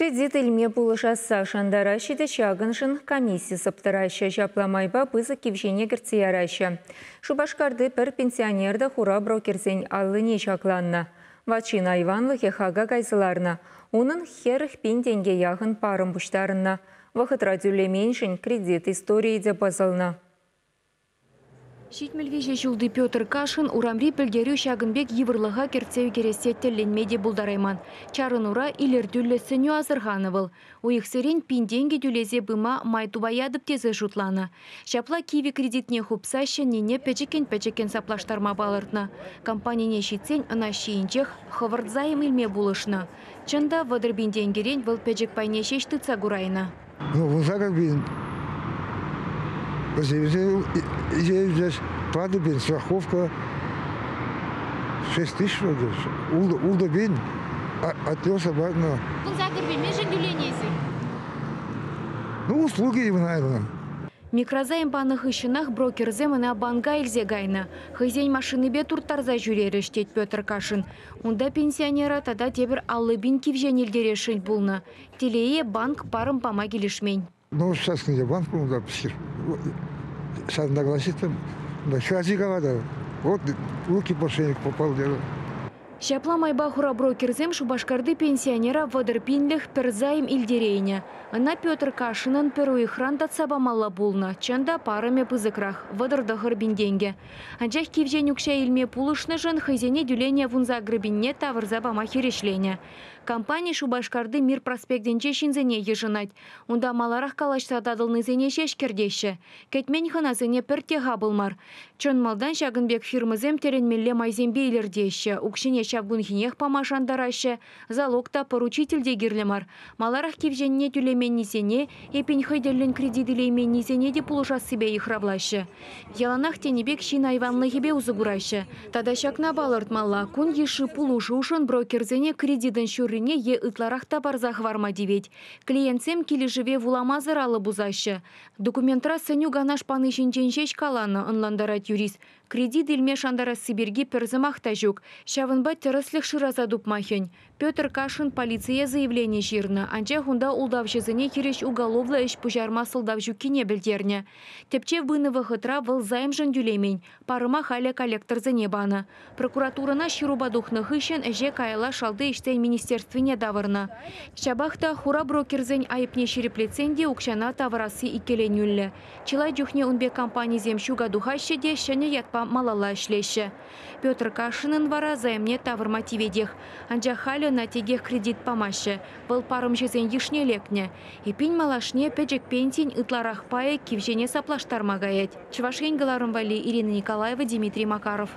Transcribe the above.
Кредит илме пулӑшасса шантараҫҫӗ те ҫакӑншӑн комисси сӑптӑраҫҫӗ. Ҫапла майпа пысӑк кивҫене кӗртсе яраҫҫӗ. Шупашкарти пӗр пенсионер та хура брокерсен аллине ҫакланнӑ. Ват ҫын айванлӑхӗ хака кайса ларнӑ. Унӑн 40 пин тенке яхӑн парӑм пуҫтарӑннӑ. Вӑхӑтра тӳлеменшӗн кредит историйӗ те пӑсӑлнӑ. 73 ҫулти Петр Кашин урамри пӗлтерӳ ҫакӑн пек йывӑрлӑха кӗртсе ӳкерессе тӗлленме те пултарайман. Чарӑнура илӗртӳллӗ сӗнӳ асӑрханӑ вӑл. Уйӑхсерен пин тенкӗ тӳлесе пыма май тупаятӑп тесе шутланӑ. Ҫапла кивӗ кредитне хупса ҫӗннине пӗчӗккӗн-пӗчӗккӗн саплаштарма палӑртнӑ. Компанине ҫитсен ӑна ҫийӗнчех хӑвӑрт займ илме пулӑшнӑ. Чӑн та, 30 пин тенкӗрен вӑл пӗчӗк пайне ҫеҫ тытса курайнӑ. Ну, 18 пин. Вӗсем 4 пин страховка, 6 тысяч вроде, ултӑ пин отвез обратно. 18 пин мӗншӗн тӳленӗ-ши? Ну, услуги, наверное. Микрозайм панӑ хыҫҫӑнах брокерсем ӑна банка илсе кайнӑ. Хӑйсен машинипе турттарса ҫӳрерӗҫ, тет Петр Кашин. Унта пенсионера тата тепӗр 50 пин кивҫен илтересшӗн пулнӑ. Телее, банк парӑм пама килӗшмен. Ну, сейчас не банк, да, сейчас нагласит, да, вот руки мошенник попал. Ҫапла майпа хура брокерсем Шупашкарти пенсионера 30 пинлӗх пӗр займ илтерейнӗ. Ӑна Петр Кашинӑн пӗр уйӑхран татса памалла пулнӑ. Чӑн та, парӑмӗ пысӑкрах – 39 пин тенкӗ. Анчах кивҫен укҫа илме пулӑшнӑшӑн хӑйсене тӳленӗ 18 пинне тавӑрса пама хирӗҫленӗ. Компани Шупашкарти Мир проспектӗнче ҫынсене йышӑнать. Унта маларах калаҫса татӑлнисене ҫеҫ кӗртеҫҫӗ. Кӗтмен хӑнасене пӗртте хапӑл мар. Чӑн малтан ҫакӑн пек фирмӑсем тӗлӗнмелле майсемпе илӗртеҫҫӗ. Укҫине ҫав кунхинех пама шантараҫҫӗ. Залог та, поручитель те кирлӗ мар. Маларах кивҫенне тӳлеменнисене, эпин хӑй тӗллӗн кредит илейменнисене те пулӑшассипе йыхравлаҫҫӗ. Яланах тенӗ пек ҫын айванлӑхӗпе усӑ кураҫҫӗ. Тата ҫакна палӑртмалла, кун йышши пулӑшушӑн брокерсене кредитӑн ҫуррине е ытларах та парса хӑварма тивет. Клиентсем килӗшӗве вуламасӑр алӑ пусаҫҫӗ. Документра сӗнӳ канаш пани ҫинчен ҫеҫ каланӑ, ӑнлантарать юрист. Кредит илме шантарасси пирки пӗр сӑмах та ҫук. Ҫавӑнпа тӗрӗслӗх шыраса тупма хӗн. Петр Кашин полицие заявлени ҫырнӑ, анчах унта ултавҫӑсене хирӗҫ уголовлӑ ӗҫ пуҫарма сӑлтав ҫуккине пӗлтернӗ. Тӗпчев пынӑ вӑхӑтра вӑл займшӑн тӳлемен, парӑма халӗ коллекторсене панӑ. Прокуратурӑна ҫырупа тухнӑ хыҫҫӑн ӗҫе каялла шалти ӗҫсен министерствине тавӑрнӑ. Ҫапах та хура брокерсен айӑпне ҫирӗплетсен те укҫана тавӑрасси иккӗленӳллӗ. Чылай чухне ун пек компанисем ҫука тухаҫҫӗ те ҫӗнӗ ятпа малалла ӗҫлеҫҫӗ. Петр Кашинӑн вара займне тавӑрма тиветех. Анчах халӗ ӑна текех кредит памаҫҫӗ. Вӑл парӑмҫӑсен йышне лекнӗ. Эпин малашне пӗчӗк пенсин ытларах пайӗ кивҫене саплаштарма каять. Чӑваш Ен кӑларӑм валли Ирина Николаева, Дмитрий Макаров.